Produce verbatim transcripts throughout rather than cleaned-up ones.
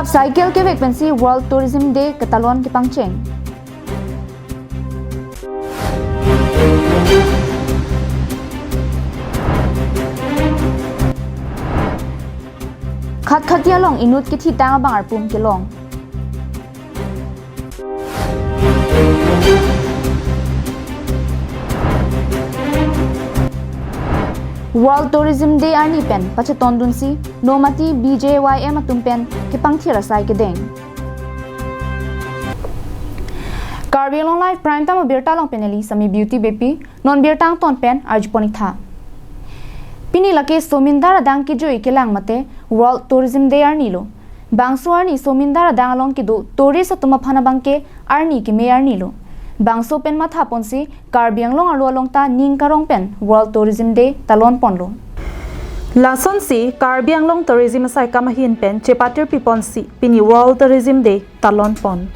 Cycle kevek pensi World Tourism Day ketalon kepangcheng. Khatkhati along inut kethitang abang arpum kelong. World Tourism Day arni pen pachetondunsi Nomati B J Y M atum pen kepangthir asai kedeng. Karbi Anglong Live Prime Time abirta along pen neli Sami Beauty Beypi, non birta angton pen arjupon-ik tha. Pini lake somindar adang kejui kelang mate World Tourism Day arni lo. Bangso arni somindar adang along kedo tourist atum aphan abangke arni keme arni lo. Bangso pen mathaponsi Karbi Anglong arlo along ta ning karong pen World Tourism Day talon ponlo. Lasonsi Karbi Anglong Tourism asaikam ahin pen chepatirpi ponsi pini World Tourism Day talon pon.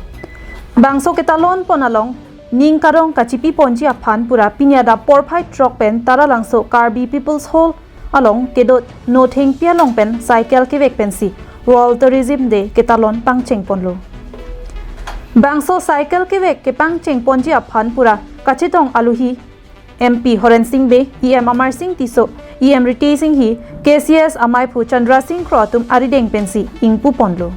Bangso ketalon pon along ning karong kachipi ponji aphan pura pini adap porphai throk pen Taralangso Karbi People's Hall along kedo Nothengpi along pen cycle kevek pensi World Tourism Day ketalon pangcheng ponlo. Bangso cycle kevek kepangcheng ponji aphan pura kachetong aluhi M P Horen Sing Bey, E M Amar Sing Tisso, E M Ritesh Enghi, K C S amaiphu Chandra Sing Kro atum arideng pensi ingpu ponlo.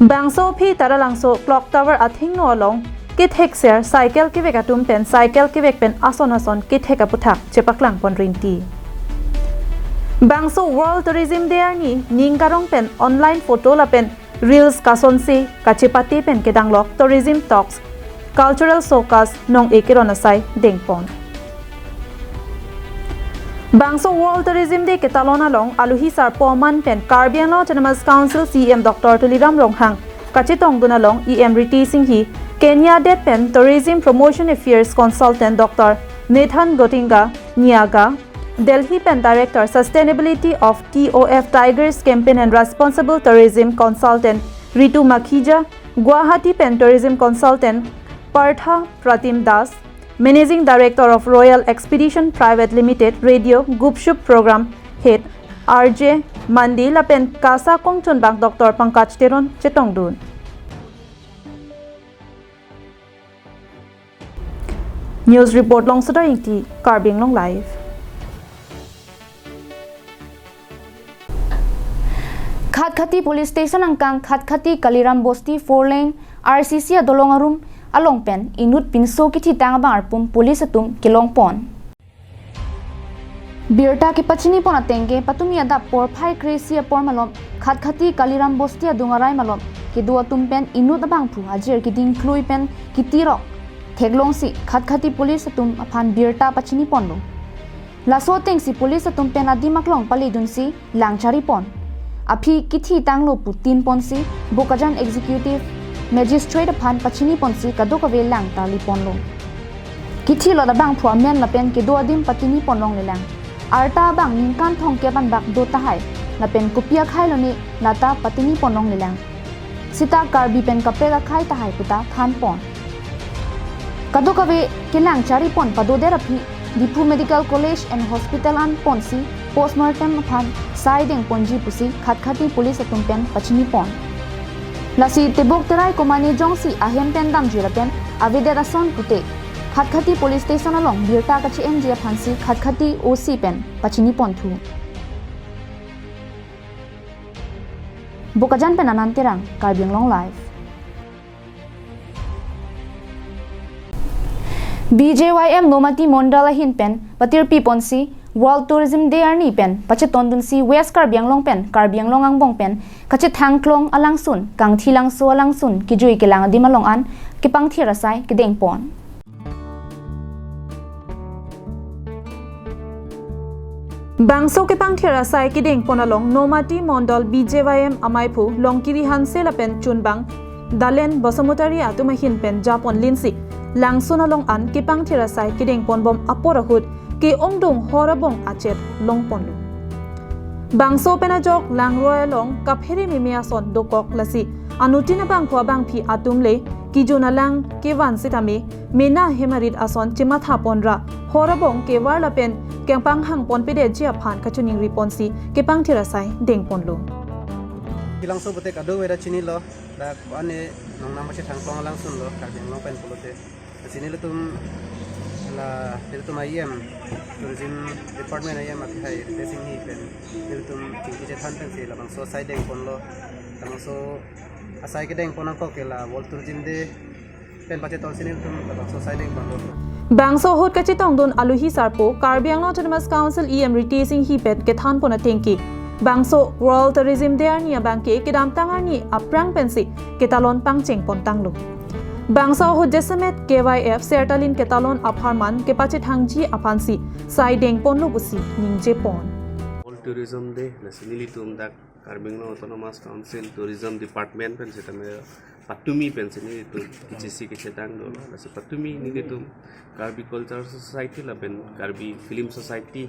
Bangso aphi Taralangso Clock Tower athengno along kethekser cycle kevek atum pen cycle kevek pen ason ason kethek aputhak chepaklang pon rinti. Bangso World Tourism Day arni ning karong pen online photo lapen reels kasonsi kachepate pen kedanglok tourism talks, cultural showcase nong-e keron asai dengpon. Bangso World Tourism Day ketalon along aluhi sarpo aman pen Karbi Anglong Autonomous Council C E M Doctor Tuliram Ronghang kachetongdun along E M Ritesh Enghi, Kenya det pen Tourism Promotion Affairs Consultant Doctor Nathan Gotinga Nyaga, Delhi pen Director Sustainability of T O F Tigers Campaign and Responsible Tourism Consultant Ritu Makhija, Guwahati pen Tourism Consultant Partha Pratim Das, Managing Director of Royal Expedition Private Limited Radio Gupshup Program Head R J Mandi lapen KASA kongchunbang Doctor Pankaj Teron chetongdun. News report Longsoda Ingti, Karbi Anglong Live. Khatkhati Police Station angkang Khatkhati Kaliram Bosti four lane R C C adolong arum along pen inut pinso kethitang abang arpum police atum kelong pon. Birta kepachini pon ateng ke patumi adap porphai kre-isi apor malom Khatkhati Kaliram Bosti adung arai malom kedo atum pen inut abangphu ajir keding klui pen kitirok theklongsi Khatkhati police atum aphan birta pachini ponlo. Laso atengsi police atum pen adim aklong paledunsi lang chari pon. Aphi kethitanglo pu tin ponsi Bokajan Executive Magistrate aphan pachini ponsi kadokave lang tarli ponlo. Kethilot abangphu amen lapen kedo adim patini pon longlelang. Arta abang ningkan thomkep anbak do tahai, lapen kopi akhai lone lata patini pon longlelang. Sita Karbi pen kaprek akhai tahai puta than pon. Kadokave kelang chari pon padodet aphi Diphu Medical College and Hospital an ponsi postmortem aphan sai deng ponji pusi Khatkhati police atum pen pachini pon. Lasi tebok terai komane jongsi ahem pen damji lapen avedet ason pute Khatkhati police station along birta kachi-enji aphansi Khatkhati O C pen pachini ponthu. Bokajan pen Anand Terang, Karbi Anglong Live. B J Y M Nomati Mondal ahin pen patirpi ponsi World Tourism Day arni pen pachetondunsi West Karbi Anglong pen Karbi Anglong angbong pen kachethangklong alangsun, Kangthilangso alangsun kejui kelang adim along an kepangthir asai kedeng pon. Bangso kepangthir asai kedeng pon along Nomati Mondal B J Y M amaiphu Longkiri Hanse lapen chunbang Dalen Basumatary atum ahin pen japon linsi langsun along an kepangthir asai kedeng pon bom apor ahut ke-ongdung hor abong achet long ponlo. Bangso pen ajok langroi along kaphere meme ason dokok lasi anuttin abangphu abangphi atum le kejun alang kevan sitame mena hemarit ason chematha ponra hor abong kevar lapen kangpanghang ponpedetji aphan kachiningri ponsi kepangthir asai deng ponlo. Langso pute kadokave ta chinilo, dak ane nongnam pachethang tong langsun lo, Karbi Anglong pen pulote. Lasi nelitum la, nelitum I M, Tourism Department I M akhai Ritesh Enghi pen nelitum chingki chethan pensi labangso asai dengponlo, labangso asai kedengpon angkok ke la World Tourism Day pen pachetonsi nelitum labangso asai dengponlo. Bangso ahut kachetongdun aluhi sarpo Karbi Anglong Autonomous Council E M Ritesh Enghi pen kethanpon atengke, bangso World Tourism Day arni abangke kedamtang arni aphrang pensi ketalon pangchengpon tanglo. Bangso ahut jasemet K Y F Sertalin ketalon apharman kepachethangji aphansi asai dengponlo pusi ningjepon. World Tourism Day, lasi nelitum dak Karbi Anglong Autonomous Council Tourism Department pen sitame patumi pensi nelitum kechisi kachetang dolo. Lasi patumi nelitum Karbi Cultural Society lapen Karbi Film Society,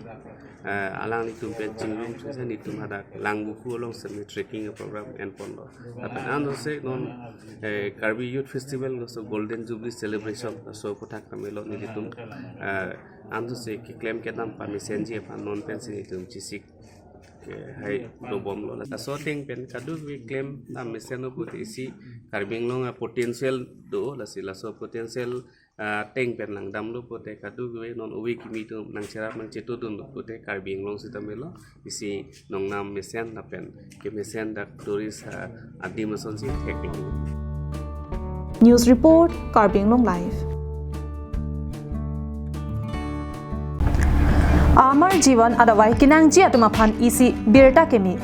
eh, alanglitum pen chingrum sese nelitum hadak Langvoku along sitame trekking program enponlo. Lapen anose non, eh, Karbi Youth Festival laso Golden Jubilee Celebration laso aphuthak tame lo nelitum, eh, anose keklem kedam pamesenji aphan non pensi nelitum chisi ke hai dobomlo. Laso ateng pen kadokave klem dam mesenlo pute isi Karbi Anglong apotential do, lasi laso potential, ah, ateng pen langdamlo pute kadokave non ove kimi atum nangcherap nangchetongdunlo pute Karbi Anglong sitame lo isi nongnam mesen lapen kemesen dak tourist, ah, adim asonsi theklang. News report, Karbi Anglong Live. Amar Jeevan adavai kenangji atum aphan isi birta keme.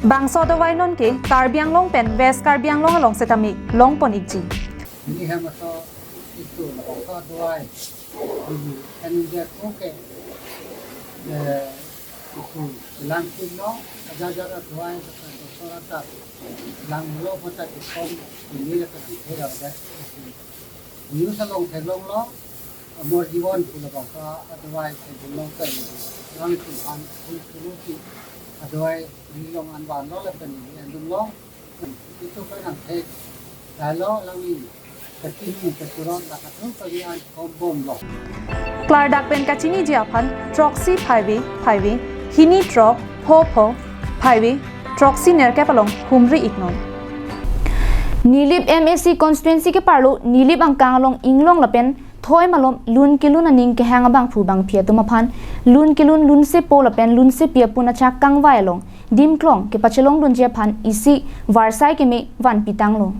Bangso adavai nonke Karbi Anglong pen West Karbi Anglong along sitame longpon ikji. Neli hem aso itu, aso adavai, neli hem dia ko ke, eh, itu, langpin lo, ajajar adavai, ajajar adavai, langlo, kota ikom, ini la kan hera ada. News along theklonglo, Amar Jeevan pu labangso adavai theklonglo kan, langpin an, itu, itu, adavai, neli long anvanlo, lapen neli andunglo. Itu kan ang thek. Lalo lang ni kachini kachurot la katu kami an kombomlo. Klardak pen kachiniji aphan throksi phaive phaive, hini throk pho pho phaive, throksi nerkep along humri iknon. Nilip M A C constituency keparlo Nilip angkang along inglong lapen thoi malom lun kelun aning kehang abangphu bangphi atum aphan lun kelun lunsepo lapen lunsepi apun achak kangvai along dimklong kepachelongdunji aphan isi varsai keme vanpi tanglo.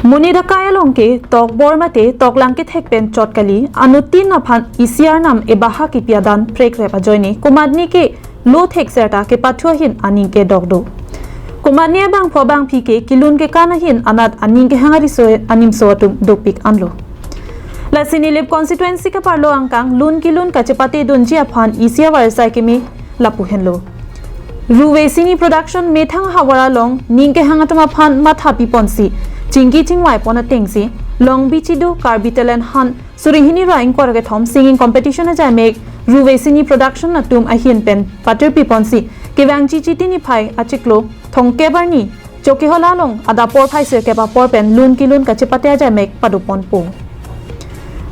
Monit akai along ke tokbor mate toklang kethek pen chot kali, anuttin aphan isi arnam ebaha kipi adan prekrep ajoine komatne ke lo thekser ta kepathu ahin aning kedok do. Komatne abangphu abangphi ke kelun kekan ahin anat aning kehang ariso animso atum dopik anlo. Lasi Nilip constituency keparlo angkang lun kelun kachepatedunji aphan isi avarsai keme lapu henlo. Ruve Cine Production methang havar along ning kehang atum aphan matha piponsi chingki chingvaipon atengsi Long Beach idu Karbi Talent Hunt suringhini ra ingkoi ra kethom singing competition ajaimek Ruve Cine Production atum ahin pen patir piponsi kevang Chichiti niphai achiklo thomkep arni Chokihola along adap porphai sirkep apor pen lun kelun kachepate ajaimek padoponpo.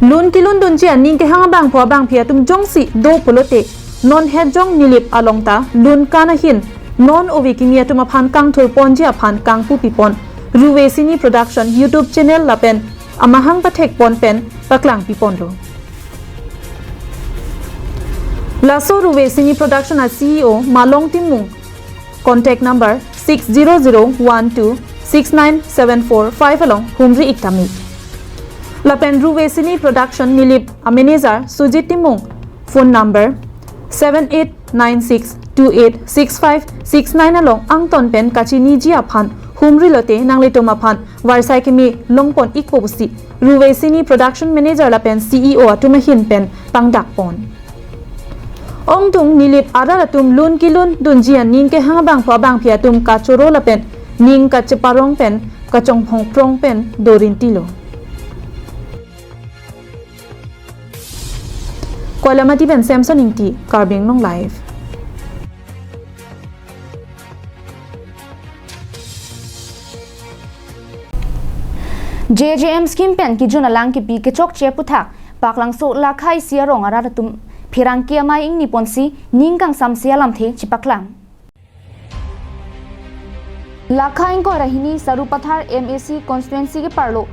Lun kelundunji aning kehang abangphu abangphi atum jongsi do pulote non hetjong Nilip along ta lun kan ahin non ove kimi atum aphan kangthurponji aphan kangpu pipon Ruve Cine Production YouTube channel lapen amahang pathekpon pen paklang piponlo. Laso Ruve Cine Production a C E O Malong Timung, contact number six zero zero one two six nine seven four five along humri iktami. Lapen Ruve Cine Production Nilip a manager Sujit Timung, phone number seven eight nine six two eight six five six nine along angton pen kachiniji aphan humri lote nanglitum aphan varsai keme longpon ikpo pusi Ruve Cine Production Manager lapen C E O atum ahin pen pangdakpon. Ongdung Nilip arat atum lun kelundunji aning kehang abangphu abangphi atum kachoro lapen ning kacheparong pen kachongphongprong pen dorintilo. Koilamati pen Samson Ingti, Karbi Anglong Live. J J M scheme pen kijun alang kipi kechokche aphuthak Baklangso Lakhai isi arong arat atum pherangke amei ingniponsi ning kangsamse alamthe chipaklang. Lakha ingkoi ra hini Sarupathar M A C constituency ke-arlo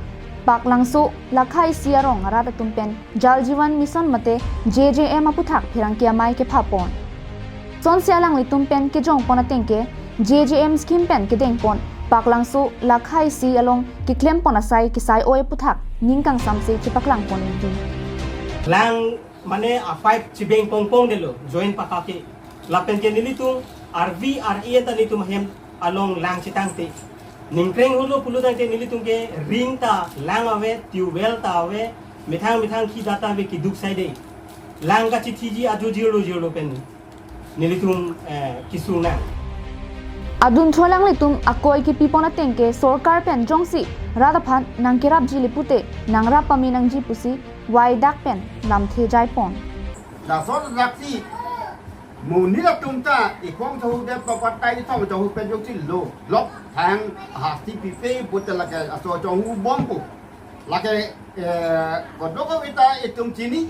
Paklangso lakha isi arong arat atum pen Jal Jeevan Mission mate J J M aputhak pherangke amei kepha pon. Sonsi alanglitum pen kejong pon ateng ke J J M scheme pen kedeng pon Paklangso lakha isi along keklem pon asai kesai oi aputhak ning kangsamse chepaklang pon rinti. Lang mane a-pipe chibeng pongpong delo, join pakake. Lapen ke nelitum arvi ar-e ta nelitum hem along lang chetangte. Ningkreng holo pulo tangte nelitum ke ring ta lang ave, tubewell ta ave, methang methang khi data ave, kiduk sai de. Lang kachithiji ajo jirlo jirlo pen nelitum, eh, kesung nang. Adunthu alanglitum akoi kepi pon ateng ke sorkar pen jongsi rat aphan nangkerapji le pute nangrap pame nangji pusi waidak pen lamthe jai pon. Lason raksi monit atum ta ikhong chahut det papatai ithong chahut pen jongsi lo lok thang hasti pipe pute lake aso chahut bompo. Lake, eh, kodoko ita itum chini.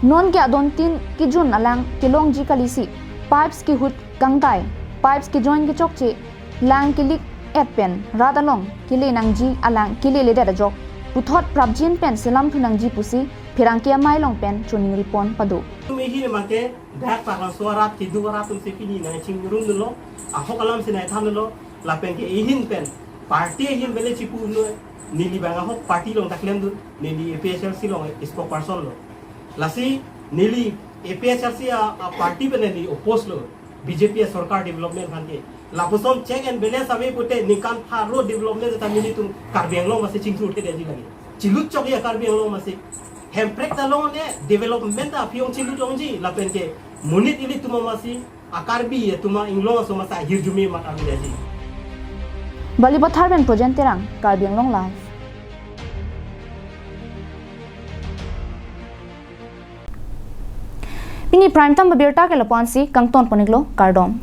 Non ke adon tin kejun alang kelongji kalisi, pipes kehut kangtai, pipes kejoin kechokche, lang ke-leak et pen rat along kele nangji alang keleledet ajok puthot prapjin pen selamthu nangji pusi pherangke amei along pen choningri pon pado. Tumi hi make dak Paklangso arat keduk arat atumsi pini nangchingrum dunlo, ahok alamsi nangthan dunlo, lapen ke ihin pen party ahin bele chipu dunlo. Neli bang ahok party along ta klemdun, neli A P H L C along spokesperson lo. Lasi neli A P H L C a, a party pen neli oppose lo, B J P asorkar development aphan ke. Lapuson check and balance ave pute ningkan pharo development ta nelitum Karbi Anglong amatsi chingthur thedetji lake. Chilut chokji a-Karbi Anglong amatsi. Hemprek ta longle, development ta aphi-ong chilut longji, lapen ke monit ilitum amatsi a-Karbi atum a-inglong aso amatsi ahirjume amat avedetji. Balipathar pen Projen Terang, Karbi Anglong Live. Pini Prime Time abirta ke lapu-ansi kangton pon-iklo, kardom.